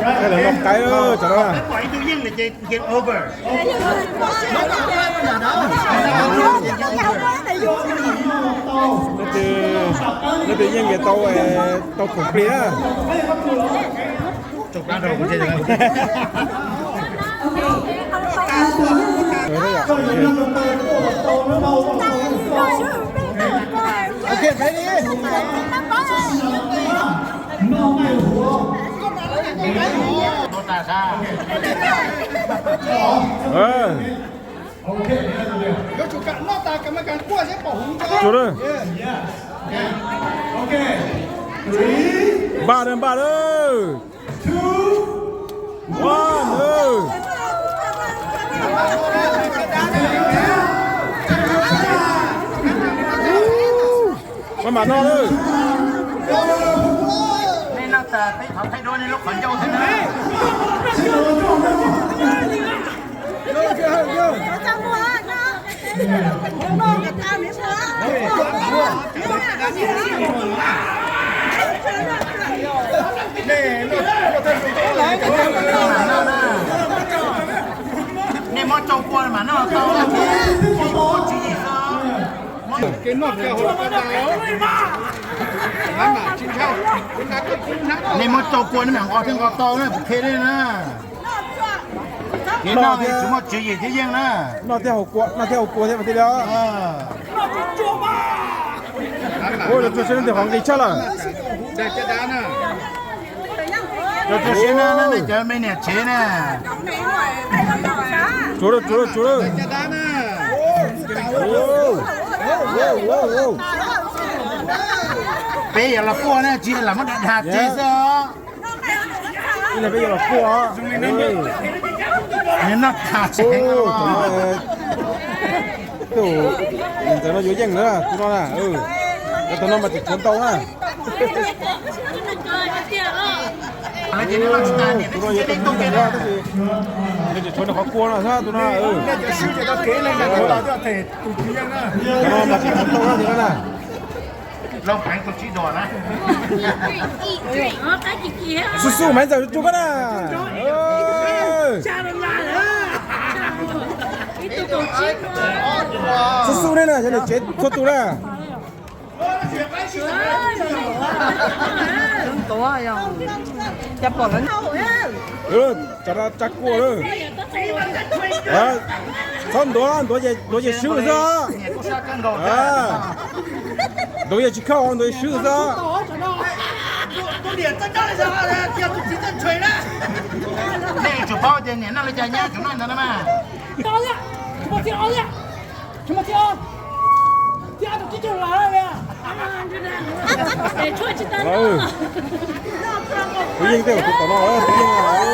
Lawv noj qaib lawm cov no. Leej twg yeej ces tau, tau khoom plig na. Yuav tsum kam noj tas kam mas kam kuaj seb pom huv ntag. Npaj lawm, npaj lawm. Npaj lawm. Maj mam noj lawm. Nej noj tas peb thov thaij duab nej lub qhov ncauj thiab na. Nej muab tsau kua mam noj tau, tswv yim xwb. Nej muab tsau kua nej mam nqos thiaj nqos tau na, kuv qhia nej na. Kev noj tsis muaj tswv yim thiab yeej na. Noj thiab haus kua, noj thiab haus kua thiab mas thiaj li. Ua, cov txhua siab leej twg qhov nqis tshaj lawm. Cov txhua siab na, nej cov me niam tsev na. Tsuav lawm, tsuav lawm, tsuav lawm. Peb yog los quaj na, tsis lam muab dag dag tsev xwb os. Peb yog los quaj os. Noj dag tsev. Tus ntawd no yuav yeej na, tus no na. Tus no mas tsis tshuav ntau na. Tus no yuav tau mus ntau na, tab sis nws tsis tshuav nws qhov kua no xwb tus no. Tus no mas tsis tshuav ntau na, tus no na. Xub xub mas ntxawm tsuag koj na. Xub xub ne na, yog niam tsev txhua tus na. Tsa kua lawm. Txhob ntuav, ntuav ces swb xwb. Ntuav ces tsis khauj, ntuav ces swb xwb. Nej tsum paub tias niam noj li cas nyab tsum noj ntawd na mas. Tus yeej tej tus tom no, tus yeej.